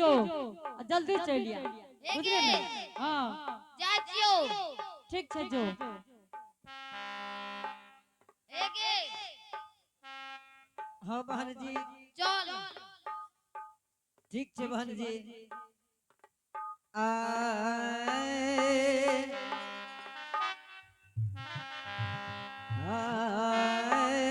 जो आ जल्दी चलि आ। हे बुझलियै गे। ने? हाँ। जाइ छियौ। ठीक छै, जो। हे गे। हाँ बहन जी। चल। ठीक छै बहन जी। आए आए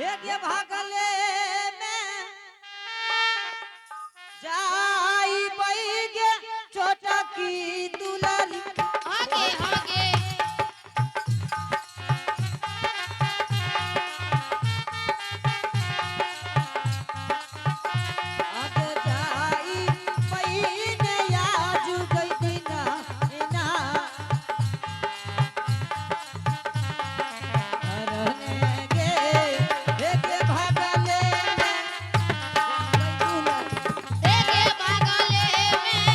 एक ये भागले में जाई बैगे छोटकी दुलारी। आगे आगे। अब जाई पहिने आजु गई दिना इना अरने गे एक भागले में गई दुलारी। एगे भागले में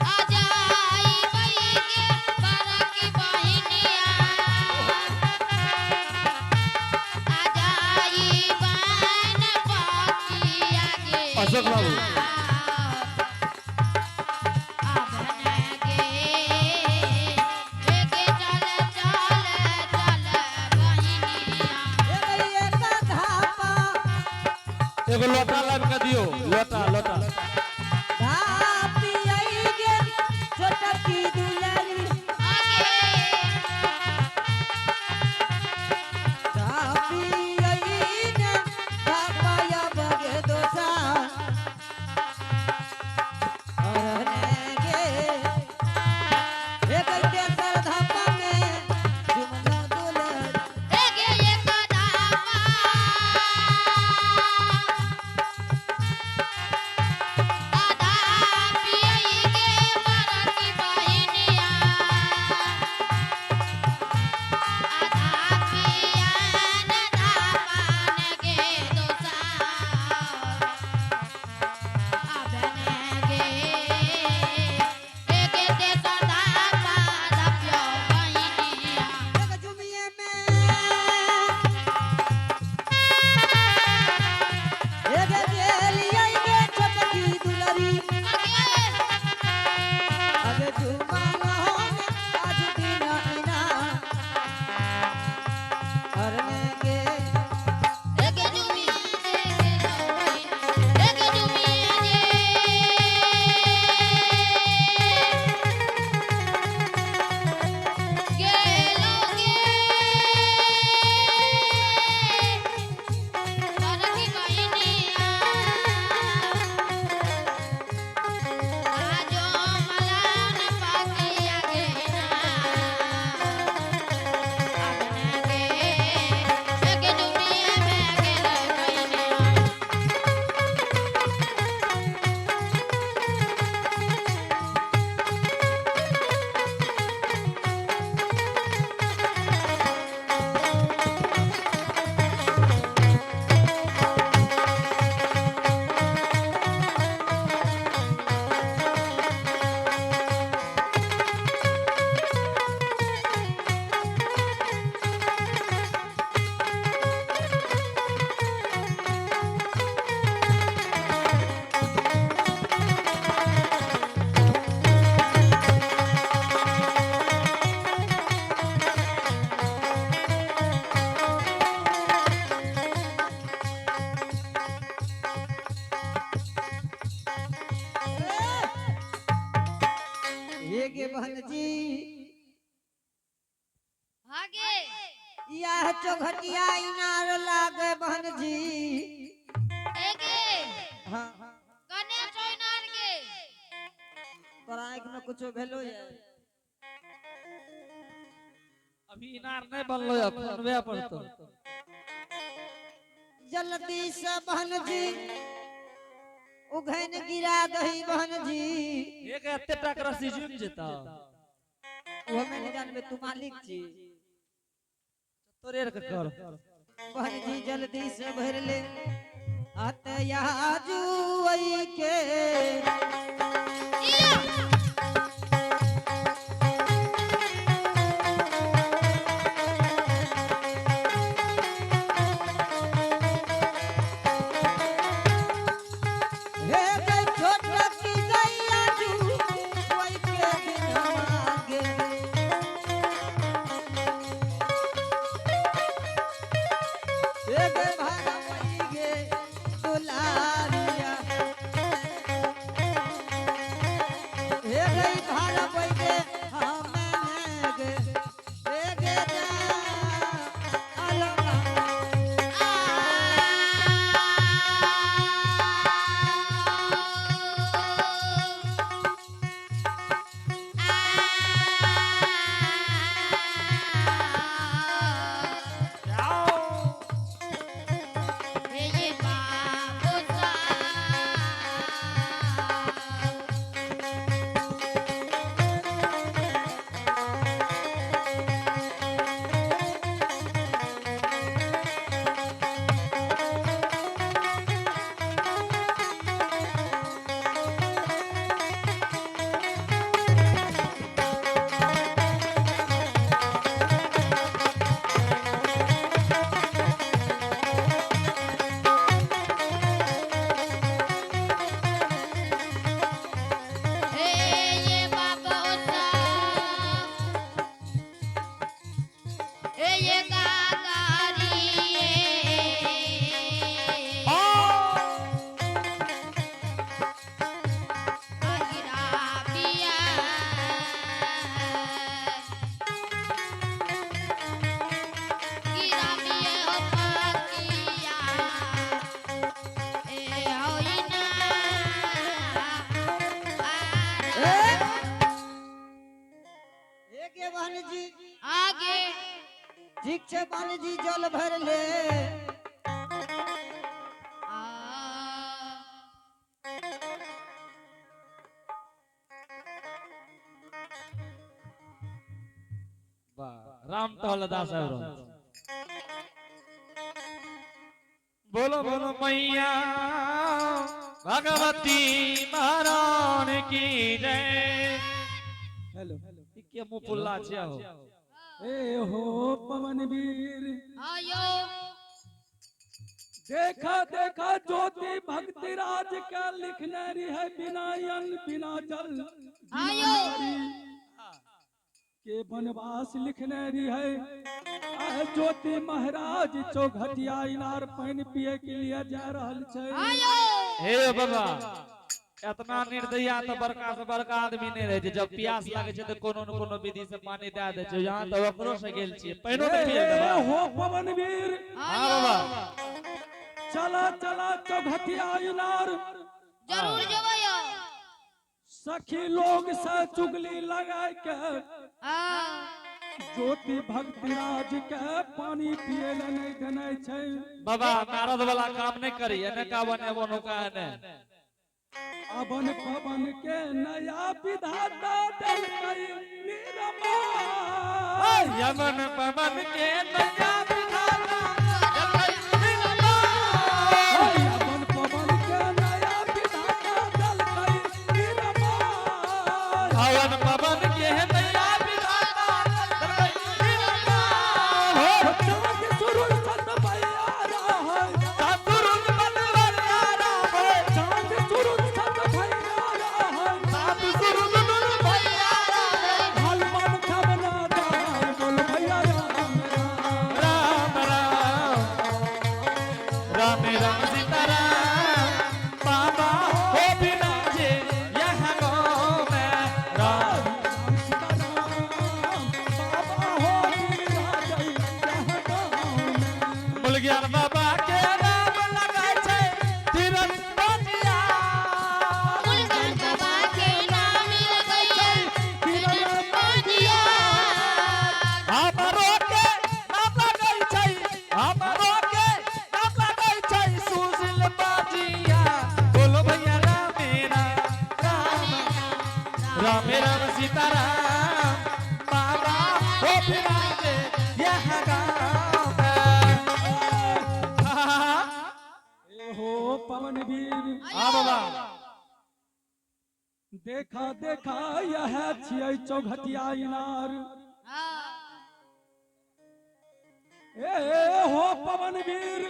आ जाई बईगे बरकी बहिनिया, आ जाई बन पतिया गे। अशोक बाबू। आबन गे एगे चल चल चल बहिनिया। एक धापा एगो लोटा लाबि के दियौ, लोटा लोटा। धापी आई गे छोटकी दुलारी। आगे। धापी आई ने धापाया बगे दोसा अरने गे एक तेसर धापा में झुमलो दुलारी। एगे एक धापा आधा पियई गे बरकी बहिनिया, आधा पियन धापान गे दोसा आबन गे एगे तेसर धापा धापियो बहिनिया। एक झुमिए में एक गेली आई गे छोटकी दुलारी। आगे। अब झुमानो आज दिना इना अरने गे। एगे जुमिए जे एगे जुमिए जे गेलो गे बरकी बहिनिया, आजो मलान पाकिया गे ना आबन गे एगे जुमिए में गेल बहिनिया। एक बहन जी। आगे। यह चौघटिया इनार लागे बहन जी। एगे। हाँ। कने चोइनार गे? तोरा आँख में कुछो भेलो ये? अभी इनार नहि बनलो यऽ, बनबे पड़तौ। जल्दी से बहन जी उघैन गिरा दही बहन जी। एक एते टा के रस्सी जुमि जेतौ। वो हमें नहीं जानबे, तू मालिक छी। तोरे आर के कर। बहन जी जल्दी से भर ले अतयाजू के। जिया। ए ए ये गागारी आगिरा पिया गिरा पिया हो पाकिया ए होई ना ए के बहन जी आगे ठीक छै बहन जी जल भर ले आ वाह राम टहल दास आबि रहल छै। बोलो बोलो मैया भगवती महारानी की जय। हेलो। ई के मुँह पुल्ला छै हो? ए हो पवन वीर, आयो। देखा देखा ज्योति भक्ति राज के लिखने रही है बिना अन्न बिना जल बिना आयो। नारी के वनवास लिखने रही है। आह ज्योति महाराज चौघटिया इनार पानि पिए के लिए जा रहल छै। आयो। हे बाबा, एतना निर्दया तऽ बड़का से बड़का आदमी नहि रहै छै। जब प्यास लागै छै तऽ कोनो न कोनो विधि से पानी दए दै छै। यहाँ तऽ ओकरो से गेल छियै, पानिओ नहि पिए ए देबै। हो पवन वीर, हाँ बाबा। चला चला चौघटिया इनार। जरूर जेबै यौ। सखी लोग से चुगली लगाय के आ ज्योति भक्ति राज के पानी पिए ले नहीं देने छै। बाबा, नारद वाला काम नहि करी, एने का बने ओनुका एने। अवन पवन के नया विधाता देलकै निरमा। यमन पवन के नया विधाता जलकै निरमा। अवन पवन के नया विधाता देलकै निरमा। हवन पवन के नया विधाता जलकै निरमा। हो चाँद सुरुज सत भैया रहै। सतुरुल बनवरिया राम। चाँद सुरुज सत भैया रहै। सतुरुल भैया राम। हनुमान खबना दान बोल भैया राम राम। राम राम राम राम सीता राम बाबा हो बिराजे यह गाँव में राम। राम सीता राम बाबा हो बिराजै यह गाँव में। मुलगियार बाबा के नाम लगाय छै तिरन बजिया। मुलगन बाबा के नाम लगैया किरण बाजिया। हमरो के नाम लगै छै, हमरो के नाम लगै छै सुशील बाजिया। बोलो भैया राम राम राम राम राम सीता राम बाबा हो बिराजे यह गाँव में। ए हो पवन वीर, हाँ बाबा। देखा देखा यह छियै चौघटिया इनार। ए हो पवन वीर,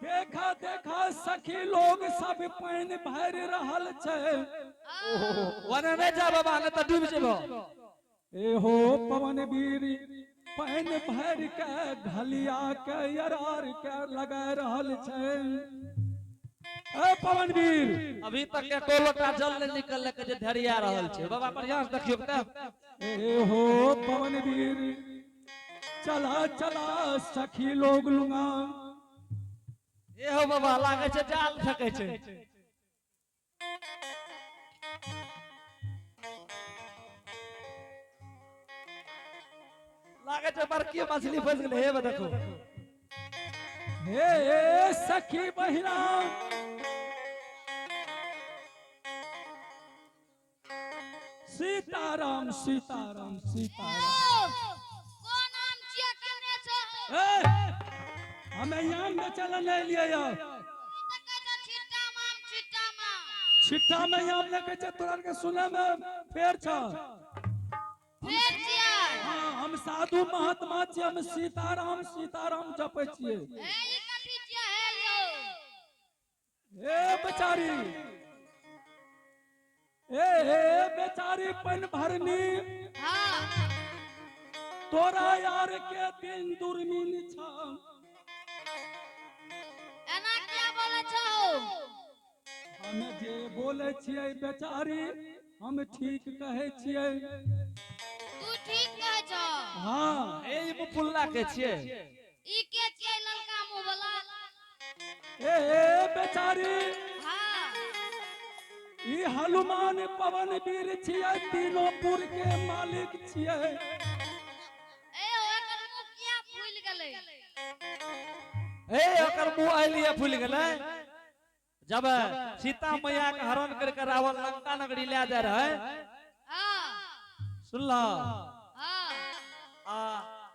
देखा देखा सखी लोग सब पानि भरि रहल छै। ओने नहि जा बाबा, नहि तऽ डूबि जेबो। ए हो पवन वीर, पानि भरि के घलिया के अरार के लगा रहल छै। ए पवन वीर, अभी तक एको लोटा जल नहि निकललै के जे ढरिया रहल छै। बाबा, बढ़िया से देखियौ तऽ। ए हो पवन वीर, चला चला सखी लोग लुंगा। ए हो बाबा, लागै छै जाल फेकै छै। लागै छै बड़की मछली फंस गेलै। हे बा देखो। हे सखी बहिना, सीताराम सीताराम सीताराम। कोन आम छियै केने छै? ए, हमे आम बेचै लए नहि एलियै यऽ। तऽ कहै छै छिट्टा माम, छिट्टा माम। छिट्टा में आम नहि कहै छै, तोरा आरके सुनै में फेर छ। फेर छियै? हाँ, हम साधु महात्मा छियै, हम सीताराम सीताराम जपै छियै। हे ई कथी छियै हे यौ? हे बेचारी, ए ए बेचारी पन भरनी। हाँ। तोरा यार के दिन दुर्मीन छ। एना किया बोले छहो? हम जे बोले छियै बेचारी, हम ठीक कहै छियै। तू ठीक कहै छहो। हाँ। ए, ई मुफुल्ला के छियै? ई के छियै ललका मुंह वाला? ए ए बेचारी। हाँ। ई हनुमान पवन वीर छियै, तीनों पुर के मालिक छियै। ए हो, एकर मुंह किया फूलि गेलै? ए, ओकर मुंह एलिए फूलि गेलै जब सीता मैया के हरण करके रावण लंका नगरी ले जा रहे। हाँ। सुनला? हाँ। आ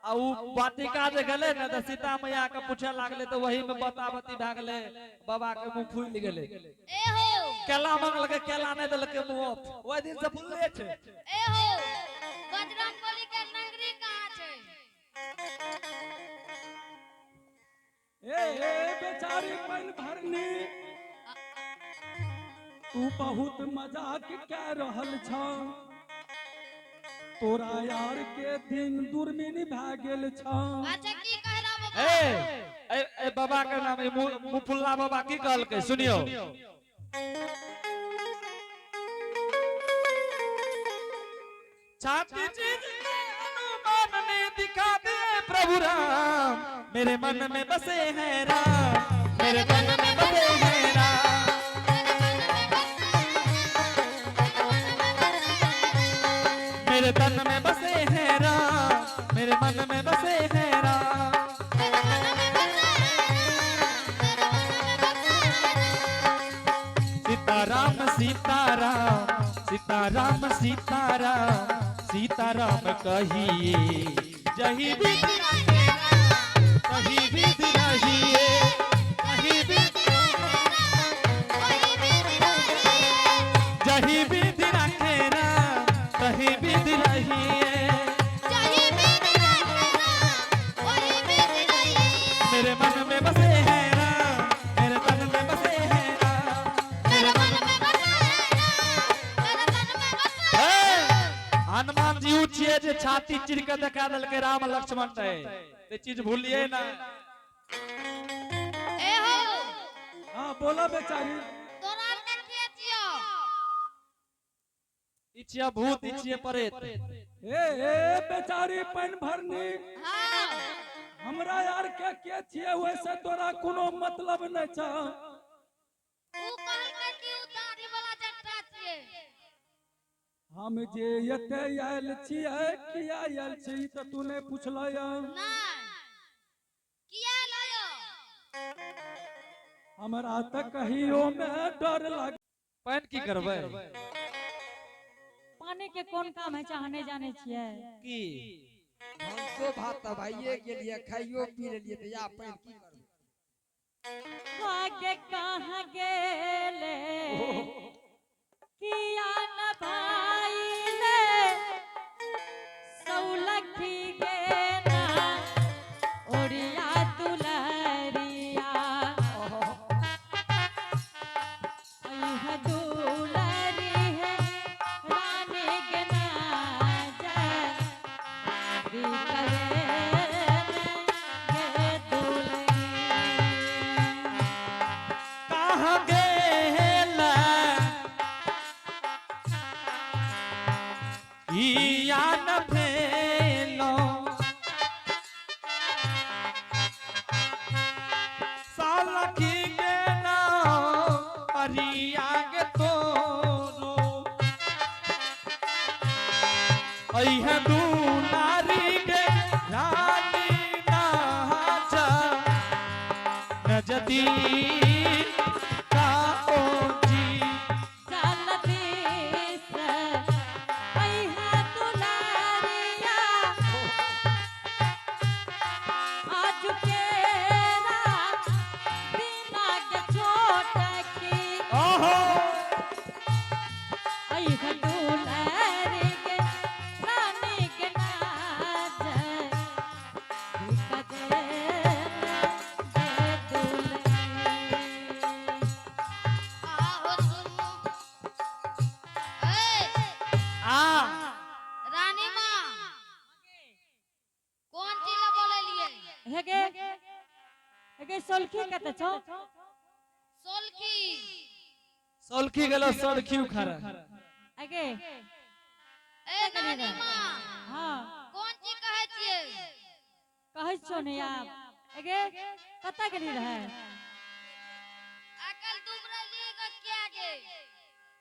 आ उ वाटिका जे गेलै ने तऽ सीता मैया के पूछे लागलै, तऽ वही में बताबती भए गेलै, बाबा के मुंह फूलि गेलै। ए हो। केला मांगलकै, केला नहि देलकै, मुंह ओहि दिन से फूलले छै। ए हो, बजरंग बली के नगरी कहाँ छै? ए ए बेचारी पन भरनी, तू बहुत मजाक कै रहल छ। तोरा यार के दिन दुर्मिन भए गेल छ। अच्छा, की कह रहा बाबा? ए ए ए, बाबा के नाम ई मुफुल्ला बाबा की कहलकै, सुनियो। छाती चीर के हनुमान ने दिखा दिए प्रभु राम, मेरे मन में बसे हैं राम, मेरे मन में बसे हैं राम, मेरे तन में बसे हैं राम, मेरे मन में बसे हैं राम। सीताराम सीताराम सीताराम सीताराम सीताराम कहिए, जही विधि तही विधि रहिए, तही विधि, जही विधि रखे राम तही विधि रहिए। मेरे मन में बसे हैं राम, मेरे तन में बसे हैं राम, मेरे मन में। हे, हनुमान जी उ छियै जे छाती चीर के देखा देलकै राम लक्ष्मण रहे, ते चीज भूलिए ना। ए हो। हाँ, बोला बेचारी। तोरा आर के के छियौ? ई छियै भूत, ई छियै प्रेत। ए ए बेचारी पन भरनी। हाँ। हमरा यार के छियै वैसे तोरा कोनो मतलब नहि छ। ऊ कहलकै कि ऊ दाढ़ी वाला जट्टा छियै। हम जे एते आयल छियै, किया आयल छी, तऽ तू नहि पुछलह? नहि, किया लयो? हमरा तऽ कहियो में डर लाग। पानि की करबै? पानी के कोन काम है छै, अहाँ नहि जानै छियै? की? भानसो भात तऽ भाइये गेलियै, खाइयो पी लेलियै, तऽ या पानि की करबै? आगे कहाँ गेले, किया न भाई ले सौलखी गेना ओरिया दुलरिया, अइह दुलरी है रानी के नाच करे गे दुलरी। कहाँ गेल किया न भेलो सालखी गेना अरिया के तोरो, अइहे दुलारी के रानी नाच नजदी का ओ जी। चलती से अइहे दुलारिया, आज केरा दिना के छोट की। ओहो। अइहे दुलारी के रानी के नाच गे दुलरी। लगे एगे सोलखी कत छौ? सोलखी। सोलखी गेलो, सोलखी उखाड़ा। एगे ए नानी माँ। हाँ। कोन चीज कहै छियै? कहै छौ ने आब। एगे कतऽ गेली रहै? आकल दुबरली गकिया गे।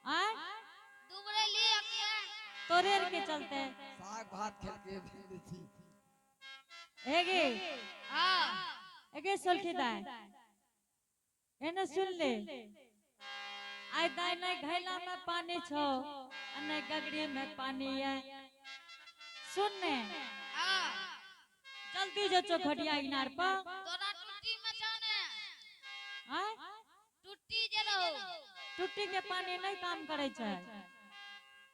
आय? दुबरली अकिया। तोरे आर के चलते। साग भात खेलके भेल छी। एगे। हाँ। एगे सोलखी दाय, एने सुन ले। आइ दाय नै घैला में पानी छौ आ नै गगरी में पानी है। सुन ने। हाँ। जल्दी जो चौखटिया इनार पर। तोरा टूटी में छौ ने? आय? टूटी जे रहो। टूटी के पानी नहीं काम करे छै।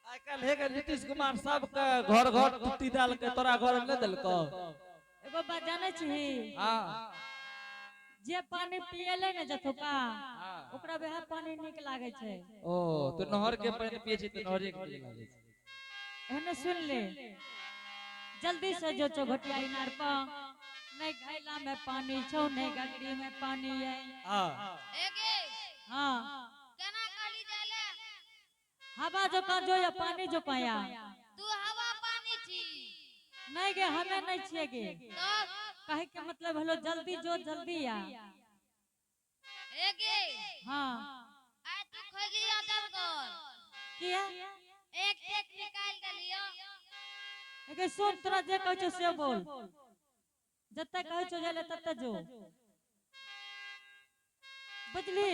आइ काल्हि हे गे नीतीश कुमार सबके घर घर टूटी डाल के, तोरा घर में नहि देलकौ? एगो बात जानै छी? हाँ। जे पानी पियले ने जथुका, हाँ। ओकरा वएह पानी नीक लागे छै। ओ तो नहर के पानि पिए छी तऽ नहरे के नीक लागै छै। एहने सुन ले, जल्दी से जो चौघटिया इनार पर। नहीं घैला में पानी छौ, नहीं गगरी में पानी है। हाँ। एगे। हाँ। केना कहली जाले? हवा जो का जो या पानी जो पाया। तू हवा पानी छी। नहीं गे, हमें नहीं छिए गे। तब? कहे के मतलब हलो जल्दी जो, जल्दी आ। एगे। हाँ। आइ तू खैली अदरगल। किया? एक एक निकाल देलियो। एगे सुन, तोरा जे कहै छौ से बोल। जते कहै छौ जाले तते जो, बुझली?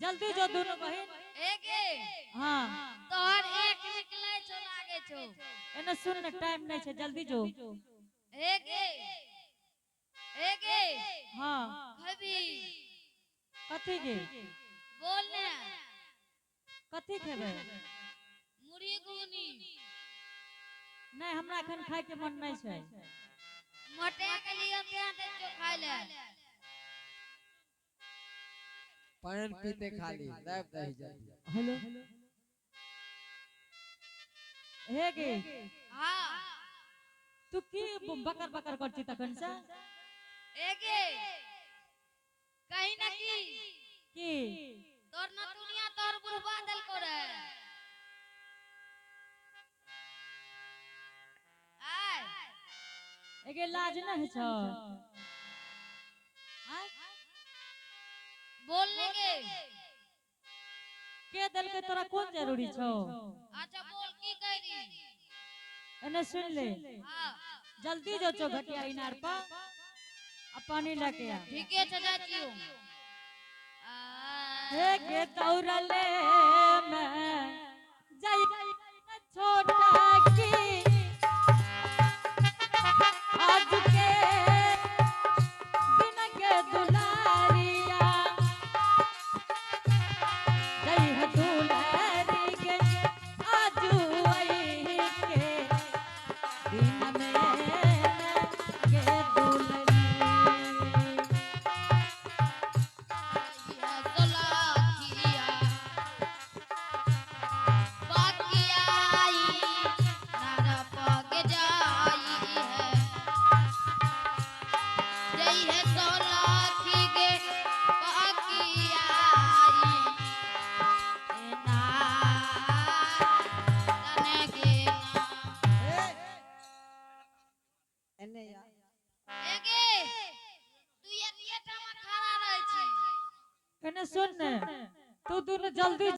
जल्दी जो दोनों बहिन। एगे। हाँ। तोहर एक निकलै छौ लागे छौ। एने सुन ने, टाइम नहीं छै, जल्दी जो। एगे, एगे। हाँ। खबी? कथी गे? बोल ने। कथी खेबै? मुरही घुघनी। नहीं, हमरा एखन खाय के मन नहीं छै। मोटे के लिए तें दे छौ खाय ले। पानि पीते खाली दाबि दही जल्दी। हेलो, हे गे। हाँ। तू की बकर बकर कर छी तखन से? एगे, कहीं ना की। की? तोर नतुनिया तोर बुढ़वा देलको रे। आय। एगे, लाज नहीं छौ? आय? बोलने के। के देलकै तोरा? कोन जरूरी छौ? अच्छा बोल, की करी? एने सुन ले। हाँ। जल्दी जो चौघटिया इनार पर आ पानी लेके आ। ठीके छै, जाइ छियौ। हे के दौड़ले में जाई छोटा की, आज के दिन के दुलारिया जई है दुलारी के, आज आई के दिन में के दुलारी। सोलाखिया बाकी आई नारा पग जाई है, जई है सोलाखी गे बाकी आई ना तने गे ना। एने या। एगे, तू ये ठामा खड़ा रहै छी। कने सुन ने, तू दुनू जल्दी